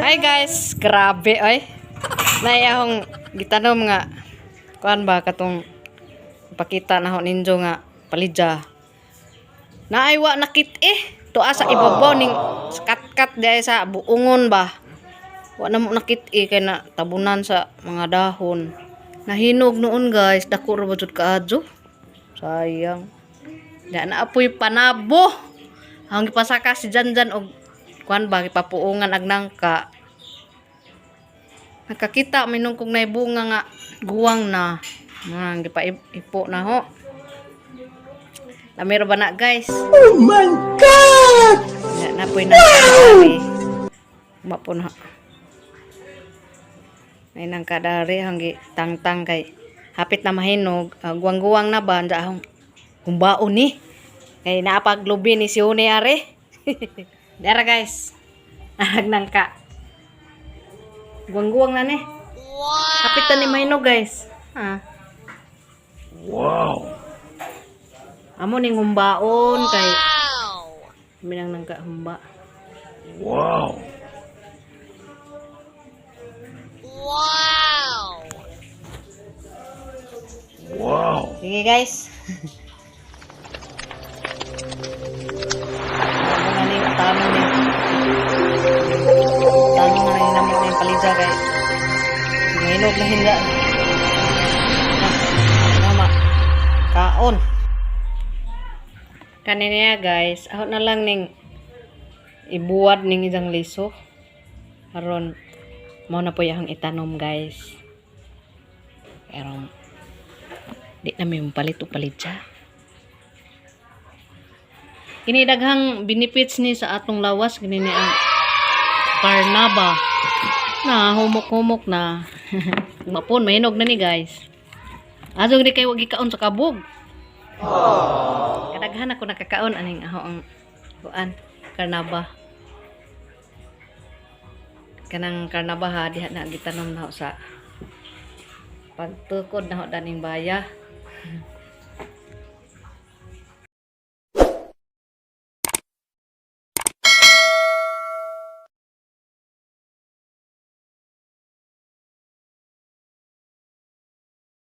Hi guys, grabe oy. Nay akong gitanom nga kuan ba katong pakita na ho ninyo nga palidya. Naay wa nakit eh. Tuwa sa ibabaw ning katkat diay sa buongon ba. Wa na mo nakit eh kay na tabunan sa mga dahon. Nahinog noon guys, dako ra ba jud kaadyo. Sayang. Da na apoy panabo. Ang gipasaka si Janjan og kuan ba gipapuungan ag nangka. Nakakita may nung kong naibunga nga guwang na. Mga gipaipo na ho. Lamiro ba na guys? Oh my God! Na napoy na kadari. Mapo na. May nang kadari hanggi tangtang kay hapit na mahinog, guwang-guwang na ba anda ahong humbaon ni. Kay naapaglubi ni si Une are. Dara guys. Arag nang ka. Guwang-guwang na ni. Wow. Hapit na ni mahinog guys. Ah. Wow! Amo ning humbaon kay minang nang ka humba. Wow! Wow! Sige guys. Ano na ni tanong ni. Tanong na ni namo ni palidya guys. Sige hinog na hinda. Na, mama. Kaon. Kanina guys, ako na lang ning ibuwad ning isang liso. Aron mao na po yung itanom guys. Pero di na may palit o palit siya. Kini daghang benefits ni sa atong lawas kini ni ang karnaba. Na humok-humok na. Mapon mahinog na ni guys. Aso di kay wag gikaon sa kabog. Kadaghan ako nakakaon aning aho ang kuan karnaba. Kanang karnaba ha diha na gitanom na ho sa pagtukod na ho daning baya.